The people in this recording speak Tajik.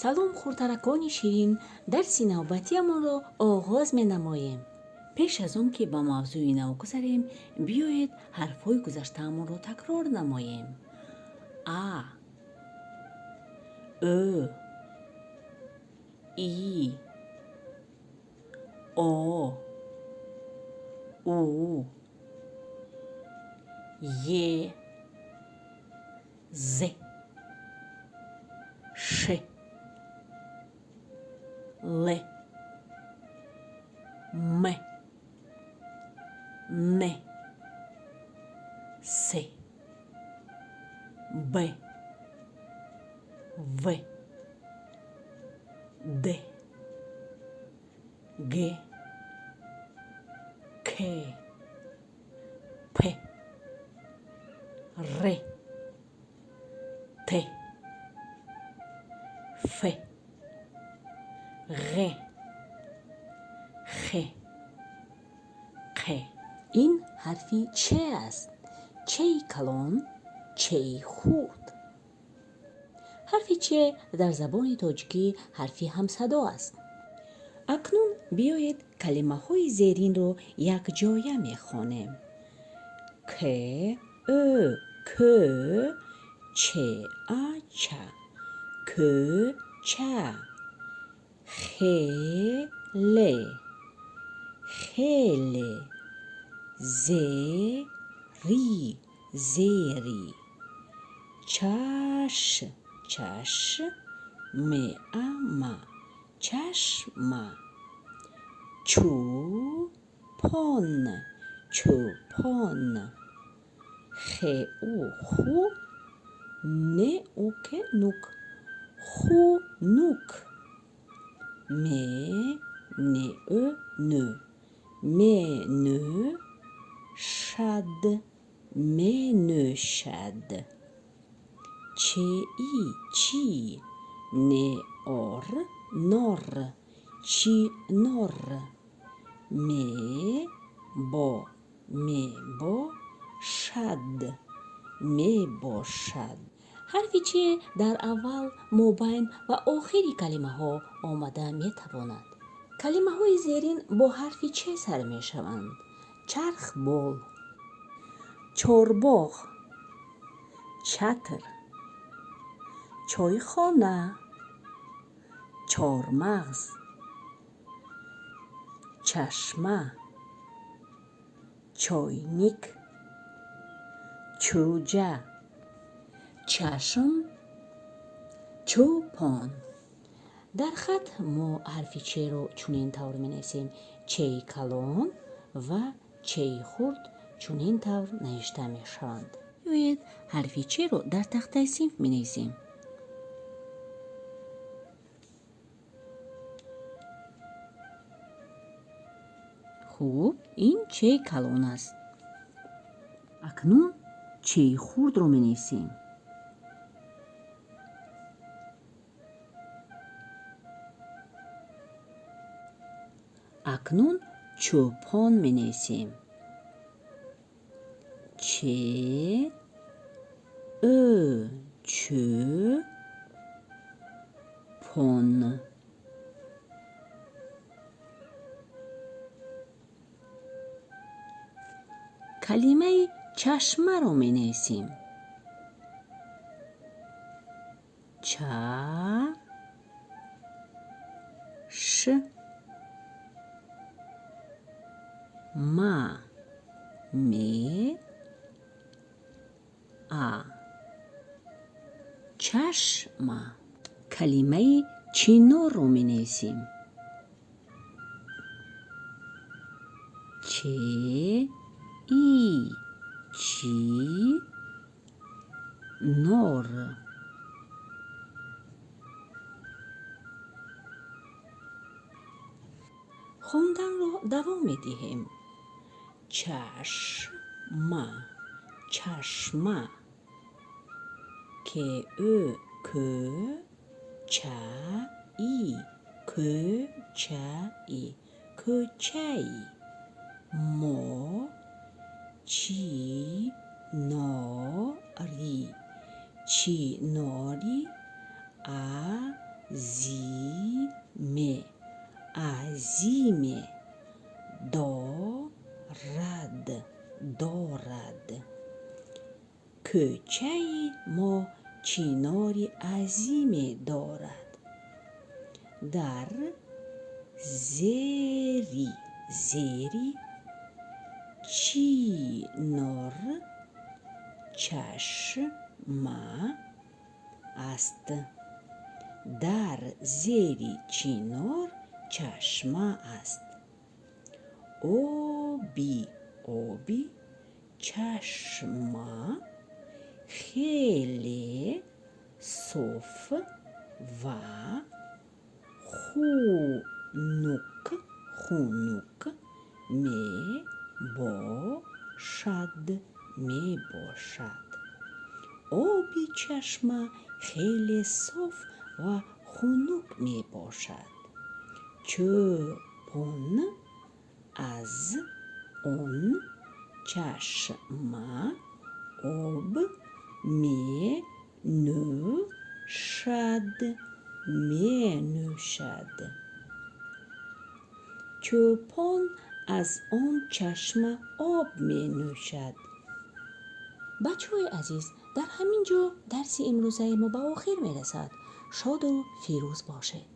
Салом, хурдтаракони ширин, дарси навбатиамонро оғоз менамоем. Пеш аз он ки ба мавзӯи нав гузарем, биёед ҳарфҳои гузаштаамонро такрор намоем. А, Ӯ, И, О, У, Е, З, Ш, Л, М, Н, С, Б, В, Д, Г, К, П, Р, Т, Ф, Ғ, Х, Қ. Ин ҳарфи Ч аст. Чеи калон, чеи хурд. Ҳарфи Ч дар забони тоҷикӣ ҳарфи ҳамсадо аст. Акнун биёед калимаҳои зеринро якҷоя мехонем. К, Ө, К, Ч, А, Ча. Кӯча. Х, Л, хеле. З, ри, зери. Чаш, чаш, М, А, ма. Чашма. Чӯ, пон, чӯпон. Х, У, ху, Н, У, К, нук. Хунук. М, Н, Ө, нө. Менө, шад, менӯшад. Ч, И, чи, Н, Ор, нор, чинор. Ме, бо, мебошад, мебошад. Ҳарфи Ч дар аввал, мобайн ва охири калимаҳо омада метавонад. Калимаҳои зерин бо ҳарфи Ч сар мешаванд. Чархбол, чорбоғ, чатр, чойхона, чормағз, чашма, чойник, чӯҷа, чашм, чӯпон. Дар хат мо ҳарфи Чро чунин тавр менависем. Чеи калон ва чеи хурд чунин тавр навишта мешаванд. Биёед ҳарфи Чро дар тахтаи синф менависем. Хуб, ин чеи калон аст. Акнун чеи хурдро менависем. Акнун чӯпон менависем. Ч, Ө, Чӯ, пон. Калимаи чашмаро менависем. Ча, Ш, Ма, Ме, А. Чашма. Калимаи чинорро менависем. Ч, И, Чи, нор. Хонданро давом медиҳем. Чашма, чашма. К, Ө, Кө, Ча, И, кӯчаи, кӯчаи. Мо, Чи, но, ри, чинори, а, зи. Азиме дорад, дорад. Кӯчаи мо чинори азиме дорад. Дар зери, зери чинор чашма аст. Дар зери чинор чашма аст. Оби, оби чашма хеле соф ва хунук, хунук мебошад, мебошад. Оби чашма хеле соф ва хунук мебошад. Чӯпон аз он чашма об менӯшад, менӯшад. Чӯпон аз он чашма об менӯшад. Бачаҳои азиз, дар ҳамин ҷо дарси имрӯзаи мо ба охир мерасад. Шоду фирӯз бошед.